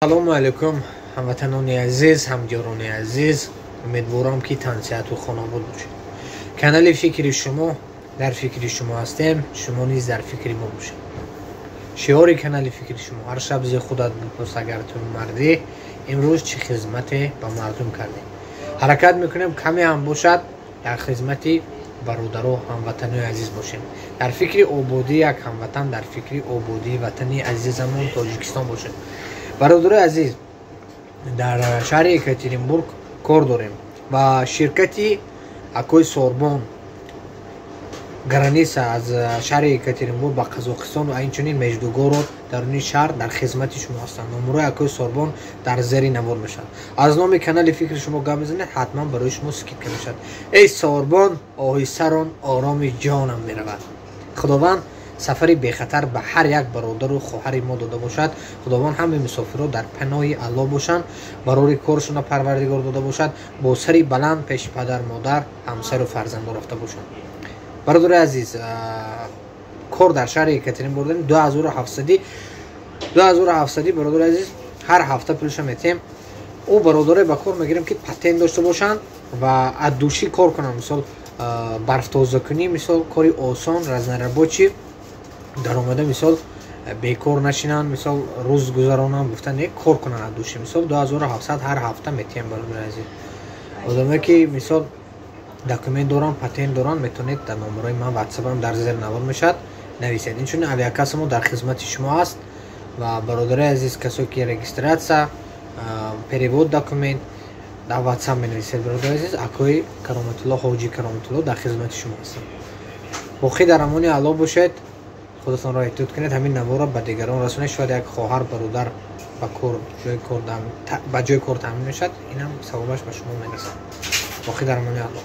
Салому алайкум, ҳамватанони азиз, ҳамдиёрони азиз. Умедворам, ки тансиҳату хонобод бошед. Канали «Фикри шумо», дар фикри шумо ҳастем, шумо низ дар фикри мо бошед. Шиори канали «Фикри шумо»: ҳар шаб зи худат бипурс, агар ту мардӣ, имрӯз чӣ хизмате ба мардум кардӣ? Ҳаракат мекунем, каме ҳам бошад, дар хизмати бародару ҳамватанои азиз бошем, дар фикри ободии як ҳамватан, дар фикри ободии ватани азизамон Тоҷикистон бошем. Бародарои азиз, дар шаҳри Екатеринбург кор дорем ва ширкати акои Сорбон, граница аз шаҳри Екатеринбург ба Қазоқистон ва инчунин междугород, даруни шаҳр дар хизмати шумо ҳастанд. Номерои акои Сорбон дар зери навор мешавад. Аз номи канали «Фикри шумо» гап мезанед, ҳатман барои шумо скидка мешавад. Эй Сорбон, оҳистарон, ороми ҷонам меравад. Худованд сафари бехатар ба ҳар як бародару хоҳари мо дода бошад. Худованд ҳамаи мусофирро дар паноҳи Аллоҳ бошанд, барори коршона Парвардигор дода бошад, бо сари баланд пеши падар, модар, ҳамсару фарзандо рафта бошанд. Бародари азиз, кор дар шаҳри Екатеринбург дорем, 2700, 2700. Бародари азиз, ҳар ҳафта пулша метиҳем. Ӯ бародаре ба кор мегирем, ки патент дошта бошанд ва от души кор кунанд, мисол, барфтозакунӣ, мисол, кори осон, разнорабочий даромада, мисол, бекор нашинанд, мисол, рӯз гузаронанд гуфта не, кор кунанд от души. Мисол, 2700 ҳар ҳафта метиҳем. Бародари азиз, одаме ки, мисол, документ доранд, патент доранд, метавонед дар номерои ман, Ватсапам дар зери навор мешавад, нависед. Инчунин авиакасса мо дар хизмати шумо аст. Ва бародари азиз, касое ки регистрация, перевод документ, дар Ватсап менависед. Бародари азиз, акои Кароматулло, ҳоҷи Кароматулло дар хизмати шумо ҳастанд. Боқӣ дар амони Аллоҳ бошед, худатонро эҳтиёт кунед, ҳамин наворро ба дигарон расонед. Шояд як хоҳар, бародар ба кор, ҷои кор, ба ҷои кор таъмин мешавад, инам савобаш ба шумо мерасад. Боқӣ дар амони Аллоҳ.